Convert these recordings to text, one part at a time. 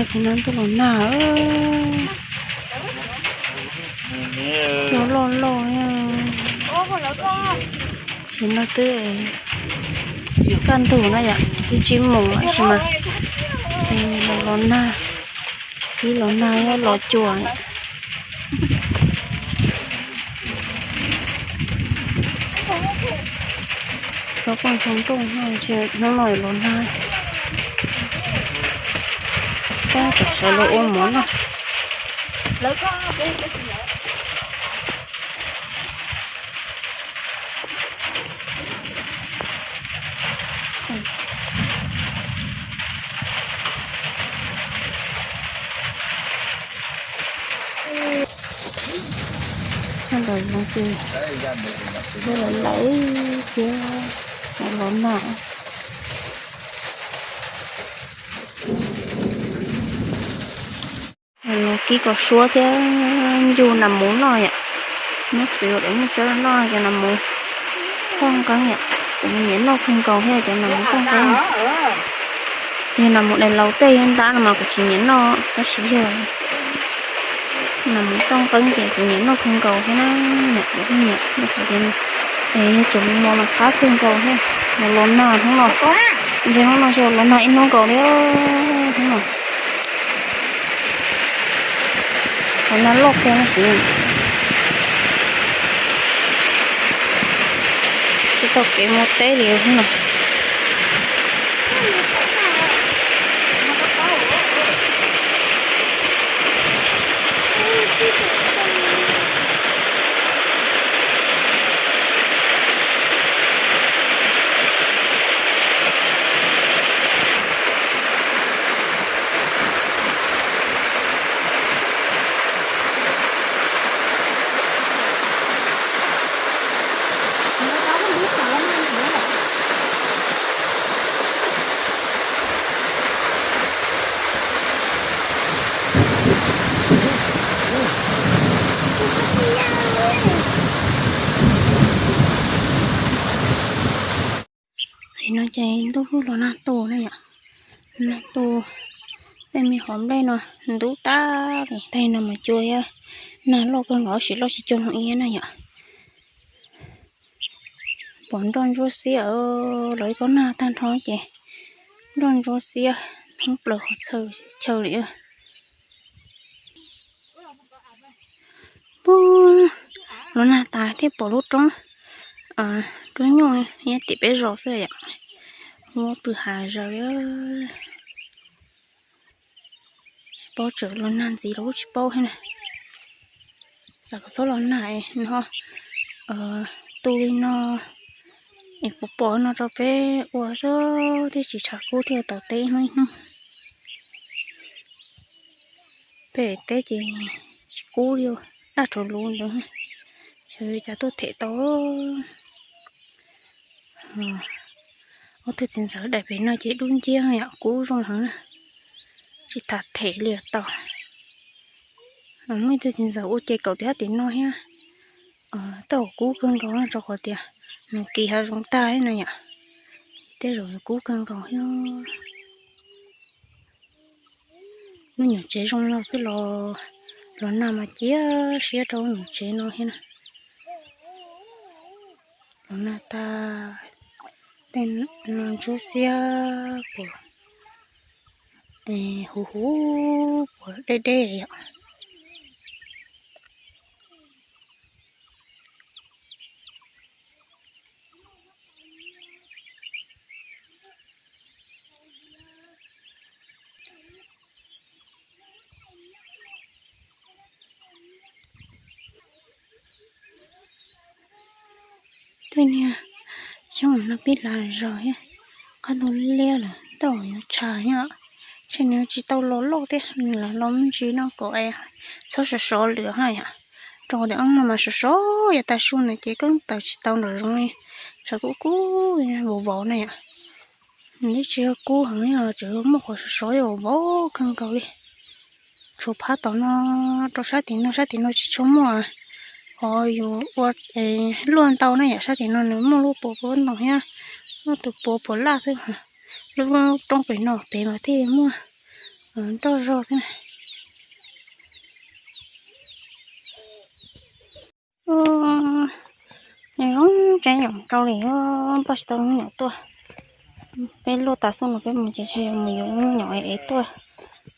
Ces no ntuj los nag, cua loj loj, tsis no twb kaj ntug na yom, twb tsib moos lawm tab sis mas los nag, ib los nag los cua. Txhob poj ntxoog ntuj, hnub no los nag, tab tom sawv los ua mov noj. Sab nraum zoov ces xyov lawv lawv thiab los nag. Los kib kom suab thiab ncu nas mus noj yom. Muab xwb ua daim nplooj tsawb noj, cov nas mus qoj nqeeb yom. Kuv nyiam noj kawg nkaus thiab cov nas mus qoj nqeeb. Yog nas mus daim laus tej thiab ntab no mas kuv tsis nyiam noj, tab sis yog nas mus qoj nqeeb ces kuv nyiam noj kawg nkaus thiab na. Nyiam, kuv nyiam, es yog tseem mos mas qab kawg nkaus thiab. Los los nag hnub no, ntshe hnub no tsis los nag ib hnub nkaus li hnub no. Qhov nag loj kawg no xwb, tsis tau kev mus teb li hnub no. Thaum no ces ntuj los nag tu na yom, nag tu, tej me hauv nplej no ntub tag li. Thaum no mas cua thiab nag loj kawg nkaus, tab sis loj tsis cuag hnub ib na yom. Pom nroj ntsuab xiab, los ib kob nag tag nrho ces nroj ntsuab xiab thoob plaws qhov chaw li. Puag los nag tas thiaj pom lub roob, roob nyuj nyob tim peb zos xwb yom. Muaj pw hav zoov li. Tsis paub tseem los nag ntxiv los tsis paub thiab na. Xav kom txhob los nag no, tu li no es puas pom no rau peb ua xwb thiaj tsis tshav kub thiaj tau teb ib hnub ib hnub. Peb teb ces tsis kub li, daj rhuav luv ntawd, xyov cas tuaj them tau. Ob tug txiv ntxawm daim pem no ces dub nciab yom, kub zoo heev na, tsis tas them li tau. Muaj ib tug txiv ntxawm ua ce kaum tim hab tim no thiab, tej zaum kub kawg nkaus rau qhov tias nws kis hav zoov tag na yom, tej zaum kub kawg nkaus thiab. Lub nyuam tsev zoo no xwb los, los nag mas cia siab rau lub nyuam tsev no thiab na. Los nag tag, tej no ntsuab xiab puas huv huv puas deb deb yom. Tej niag xyoob no pib hlav zog thiab, qab ntug liab lawm, tej zaum yuav tshav thiab. Ntshe nws tsis tau los loj thiab, nws lam los me ntsis no kom txhob sov sov lawm hab yom. Rau qhov tias no mas sov sov yav tas su ntawd ces koj taws tsis tau nram zoov li, tshav kub kub vov vov na yom. Nws twb tsis yog kub heev, tsuas yog muaj qhov sov sov vov vov kawg nkaus li. Tshuav phab tom no rau sab tim no, sab tim no tsis tshua muaj qhov yus ua luaj ntau na yom. Sab tim no nws muaj lub puas puas ntoo thiab muaj tus puas puas laj xwb. Lub roob pem no pem mas thiaj muaj Nroj zog xwb na. Zoo tseeb yom, rau li npaj tsis tau lub nyom tuaj. Peb luaj tas xub no peb mus ces tsheb yuav mus yuav lub nyom es tuaj.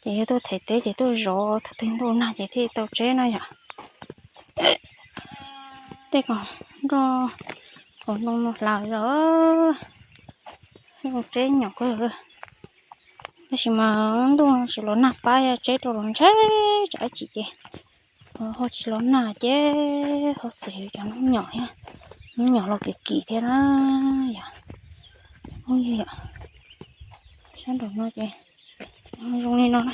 Ces yog tuaj them teb ces tuaj zov thaum twg ntuj nag ces thiaj tau tseb na yom. Tej kom nroj kom ntoo no hlav zog, tseb nyom kawg. Tab sis mas ntuj no tsis los nag pab, tseb rau los ntshe tsam ib chim ces ho tsis los nag ces ho xis cov hnub nyom thiab, hnub nyom los kim kim thiab na yom. Phooj ywg yom, sab nraum no ces zoo li no na.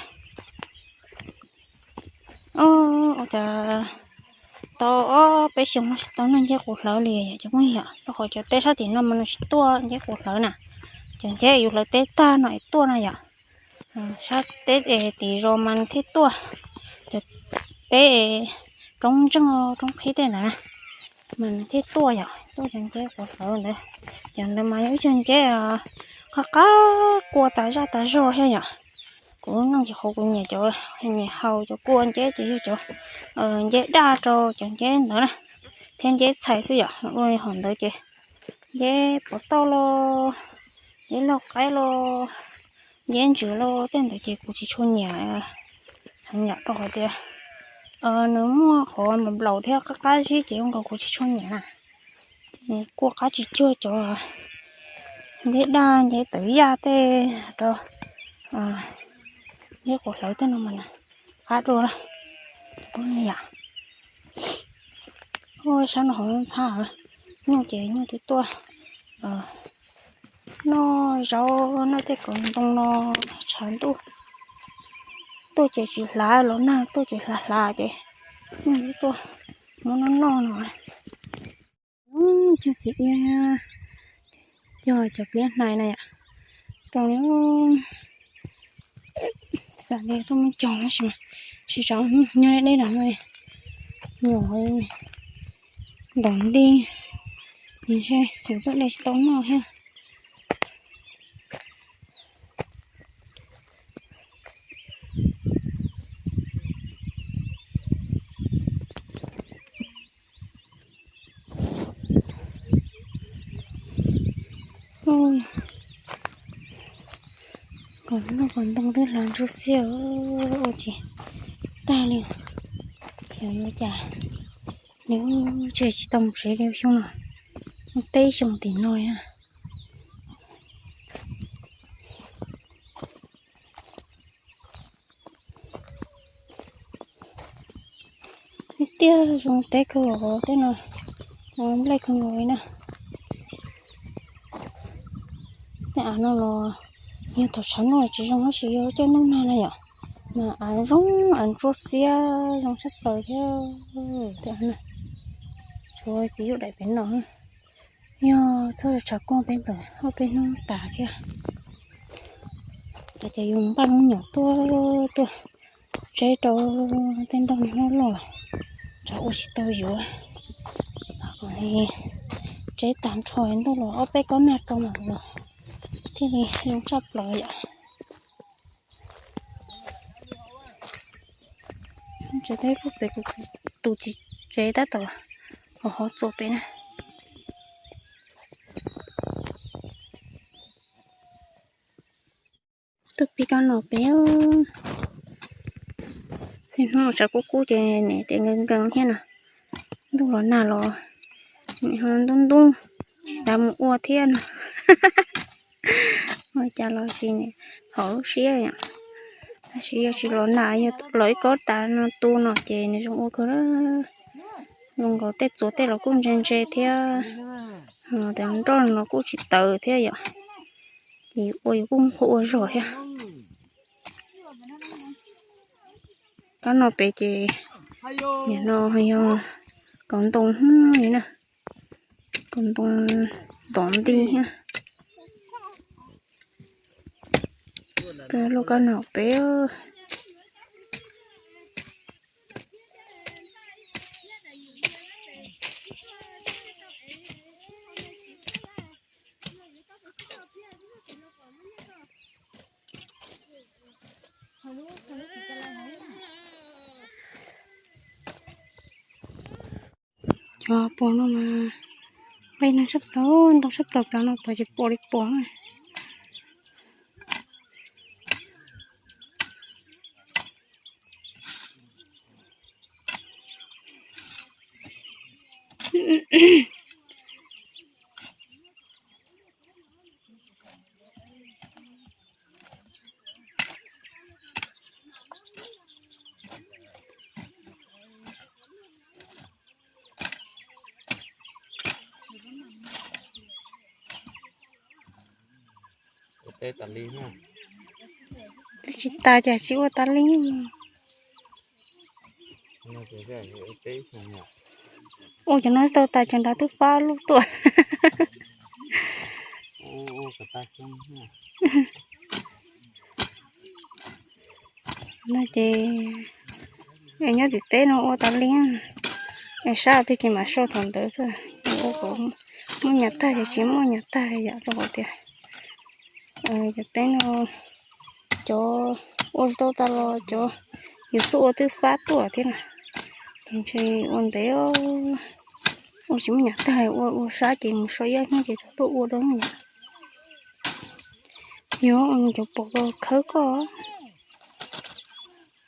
Ua cas tau ob peb xyoos no tsis tau noj nceb qus hlawv li yom cov phooj ywg yom, rau qhov cov teb sab tim no mas nws tsis tuaj nceb qus hlawv na. Cov nceb yus hlawv teb tag no es tuaj na yom. Sab teb tim zos mas nws thiaj tuaj, cov teb roob ntseej roob qhib tej ntawd na mas nws thiaj tuaj yom, tuaj cov nceb qus hlawv ntawd. Cov ntawd mas yog ib co nceb qab qab kua tas zaj tas zog thiab yom. Kuv noj ces qhov kuv nyiam cov, nyiam haus cov kua nceb ces yog cov nceb daj rau cov nceb ntawd na, thiab nceb txhais xwb yom. Ua li hom ntawd ces nceb pov tauj los, nceb lauj kaub los, nceb ntsws los tej ntawd ces kuv tsis tshua nyiam heev yom, rau qhov tias nws muaj qhov nplaum nplaum thiab qab qab zib ces zoo nkaus kuv tsis tshua nyiam na. Kua qab tsis cuag cov nceb daj nceb tawv yaj tej rau nceb qus hlawv tej no mas qab dua. Yam sab no hauv ntxhab nyuj ces nyuj twb tuaj noj zaub noj tej kaus ntoo no tshav ntuj. Tuaj ces tsis hlav, los nag tuaj ces hlav hlav ces nyuj twb tuaj muab noj noj no. Cog txiv iab, cog cov pliab hnais na yom. Cog li, xav tias tuaj muab cog tab sis mas tsis tau, nyob deb deb no, nyuam ntov nti, ntshe kuv tuaj de tsis tau noj thiab. Kom noj kom ntoo twb hlav ntsuab xiab ua tsis tag li. Xyov yuav cas, nws tsis, tsis tau mus tsev li xyoo no, peb xyoo tim no na. Tiag tiag zoo teb kawg, tej no nplej kawg nkaus li na. Tej av no los yog thaum tshav ntuj tsis zoo tab sis yog caij ntuj nag na yom, mas av zoo, av ntsuab xiab zoo tshaj plaws thiab. Tej av no, tshuav txiv yuj daim pem no, yog txhob tshav kub peb nplawm ob peb hnub tas thiab. Ces yus npaj lub nyom tuaj, tuaj tseb rau tej nroj hnub loj, tsam ua tsis tau yuav. Tseb tag nrho ntuj los ob peb kob nag rau mas los thiaj li zoo tshaj plaws yom. Tsev teb pem kuv tus txiv tsev tab tom hov hov txuas pem na. Tuaj pib kab no pem, txhia hnub tshav kub kub ces nim tias nkees nkees thiab no, ntuj los nag los nim ho ntub ntub, tsis xav mus ua thiab no. Ua cas los sis nim haum lub siab yom. Tab sis yog tsis los nag, yog los ib kob tas no tu no ces nws zoo ua kawg. Zoo nkaus tej txuas tej los kuj ntse ntse thiab, tes nroj no kuj tsis tawv thiab yom. Ces ua yus kuj qhuav ua zog thiab. Kab no pem ces nim no yog kaus ntoo li na, kaus ntoo ntov nti thiab. Peb lub kab no pem. Cov puas no mas peb neeg sab plaws, ntau sab plaws plaws no tod ces puas li puas. Twb tsis tas ces tsis ua tas li. Ua cov no tau tas cov nrad twb fab lub tuaj. No ces nyob tim teb no ua tas li, es sab twg ces mam sau thaum ntawd xwb. Ua kom muaj nyuam tag ces tsis muaj nyuam tag li yom, rau qhov tias cov teb no cov ua tsis tau tas los cov yus xub ua twb fab tuaj thiab na. Ces ntshe ua ntev, ua tsis muaj nyuam tag, ua ua sab ces mus so ib ob hnub ces rov tuaj ua dua yom. Yog cov pom tau khawb koj.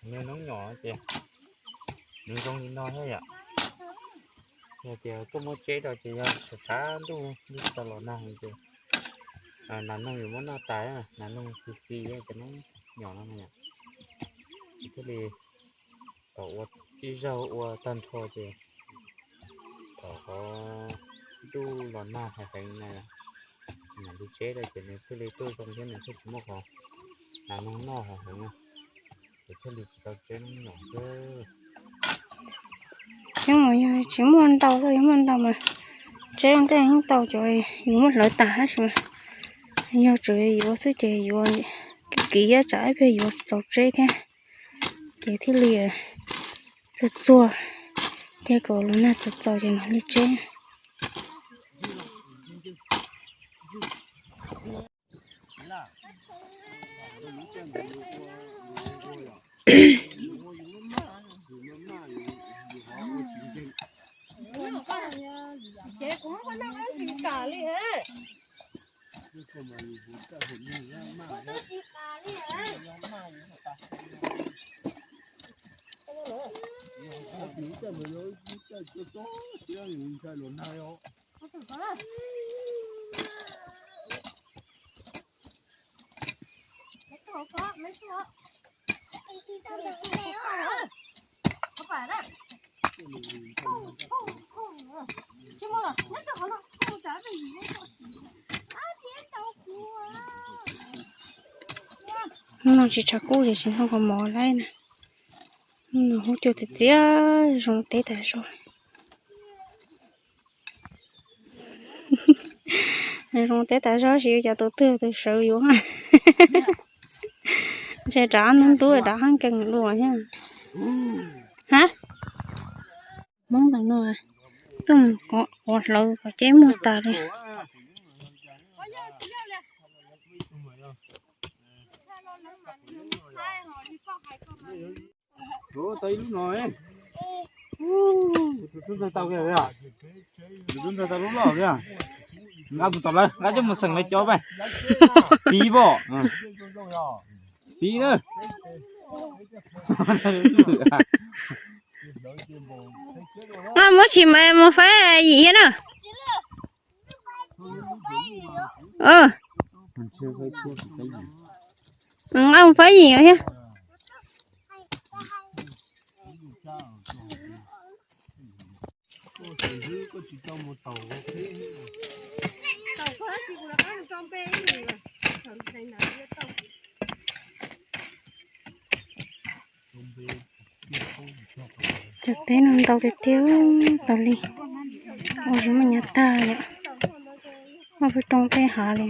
Nws noob nyom ces nws zoo li no thiab yom. Yog tias tuaj muab tseb rau ces yog tshav tshav ntuj ntuj tsis tau los nag ces nas noog yuav muab noj tas, nas noog xis xis cov noob nyom no yom. Thiaj li thaum ua ib zaug ua tag nrho ces thaum qhov ntuj los nag heev heev na, mam li tseb rau ces nws thiaj li tuaj zoo thiab nws thiaj tsis muaj qhov nas noog noj heev heev na. Ces thiaj li tsis tau tseb noob nyom xwb. Yeej yog tsis muaj ntau, yog muaj ntau mas tseb ntej yeej tau cov yus muab hlawv tas tab sis mas yog tsuas yuav xwb ces yuav kiv kiv thiab tsam ib pliag yuav txaus tseb thiab. Ces thiaj li txuag txuag, ces kom los nag txaus txaus ces mam li tseb. Hnub no tsis tshav kub ces tsis noj kua mov lawm na. Hnub no huab cua txias txias, zoo teb tas zog. Zoo teb tas zog tsis yuav cas tus twg tus sawv yuav. Ntshe rov hnub ntub rov qab nkees dua thiab. Ha, Hmoob ntawm no tuaj mus kov hlawv kom ceb muag tas li. Tau ib lub no, tus tub ntxawg tau kiag, tus tub ntxawg tau lub loj kiag. Nqa mus tom lawv, nqa coj mus xeem lawv cov pais. Pib pom, pib na. Muab tsis mas mus faib yim thiab na. Nqa mus faib yim thiab. Cov teb no ntau tiag tiag, tau li ua tsis muaj nyav tag yom. Muaj peb roob peb hav li.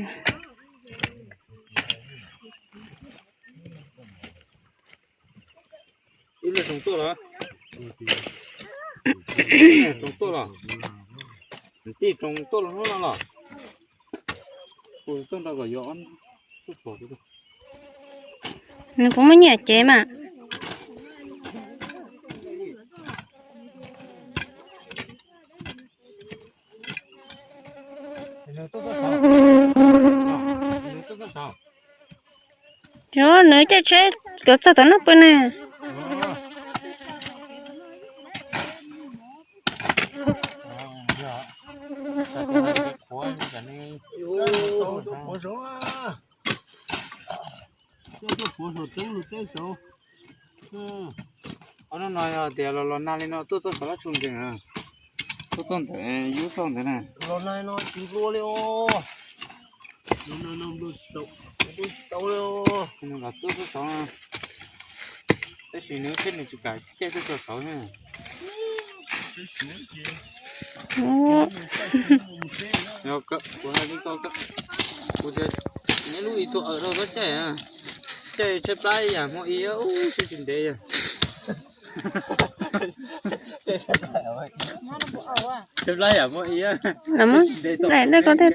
Ib lub tsoos tuaj los? Tsoos tuaj los? Tij tsoos tuaj los hnub no los? Kuv tuaj nrog kom yuav ob tug pom. Nws puas muaj nyiaj cev mas. Yog nws caij tsheb kom txog tom no pw na. Ob hnub no yog tias los los nag li no tuaj txog saum lab tsu nkees, tuaj txog ntawm yub txog ntawd na. Los nag no tsis nplua li os. Los nag no nplua tsis tau li os. Nws los tuaj txog saud, tab sis nws thiab nws tsis kam caij tuaj txog saud na. Kuv hais li ko, kuv tias neb lub ib tug awm rau txhob caij, caij tshaib plab yam hmo ib ub sib tsis ntev yog. Tshaib plab yam hmo ib, muab, koj tej